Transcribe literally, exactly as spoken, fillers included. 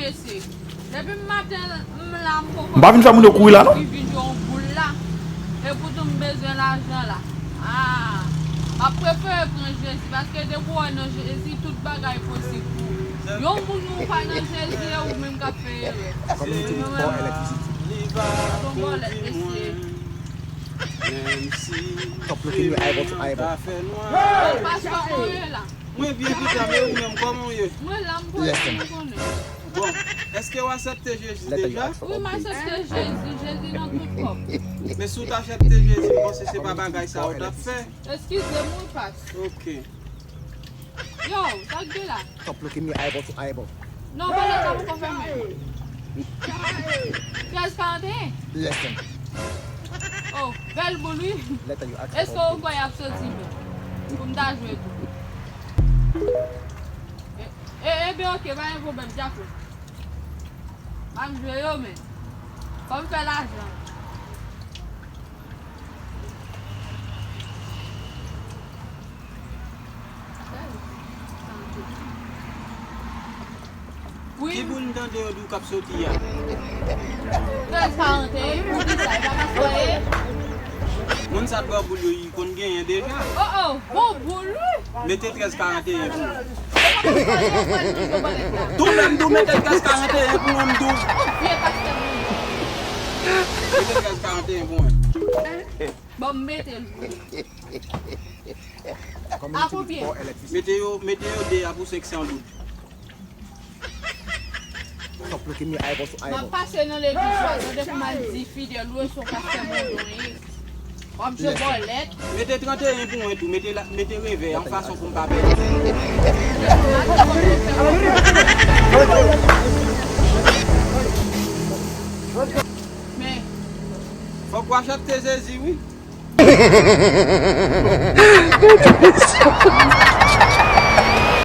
Mesye, depi m maten m la, m poko M pa vin fè moun yo kouri la, non. Ki vin yon boul la. E poutan m bezwen lajan la. Ah, m ap prefere pran Jezi, paske depi w nan Jezi, tout bagay posib pou ou. Yon moun ou pa nan Jezi, e ou menm k ap fè erè. Community with poor electricity. Ton bòlèt, mesye. Top looking, you eyeball to eyeball. Pastè, kòman w ye la? Mwen byen, pitit, e ou menm, kòman w ye? Mwen la, m konnen, mwen konnen. Bon, èske w aksepte Jezi deja? Wi, m aksepte Jezi. Jezi nan tout kò m. Men si w t aksepte Jezi, m panse se pa bagay sa w t ap fè. Eskize m, wi, pas. Ok. Yo, sa k gen la? Top looking me eyeball to eyeball. Non, pa lè sa poko fèmen. Trèz karanteyen. Listen. Oh, bèl boul, wi. Èske ou kwè y ap soti menm? Pou m ta jwe tou. E, e, ebyen, ok, pa gen pwoblèm, Djafo. M ap jwe yo, men fò m fè lajan. Wi. Ki boul m tande yo di w k ap soti a? Trèz karanteyen, poukisa? E pa paske. Moun sa t ba w boul yo, li konn genyen deja. Oh, oh, bon boul, wi. Mete trèz karanteyen pou mwen. Tou menm, tou mete trèz karanteyen pou mwen, m tou. Mete trèz karanteyen pou mwen. Bon, m mete l pou ou. A konbyen? Mete yo, mete yo de a pou senk san goud. Stop looking me eyeball to eyeball. M ap pase nan legliz la, tande pou m al di Fidèl ou se yon pastè mondon ye. W ap jwe bòlèt. Mete tranteyen pou mwen tou, mete la, mete revè yon fason pou m pa pèdi. Men. Fòk w aksepte Jezi, wi.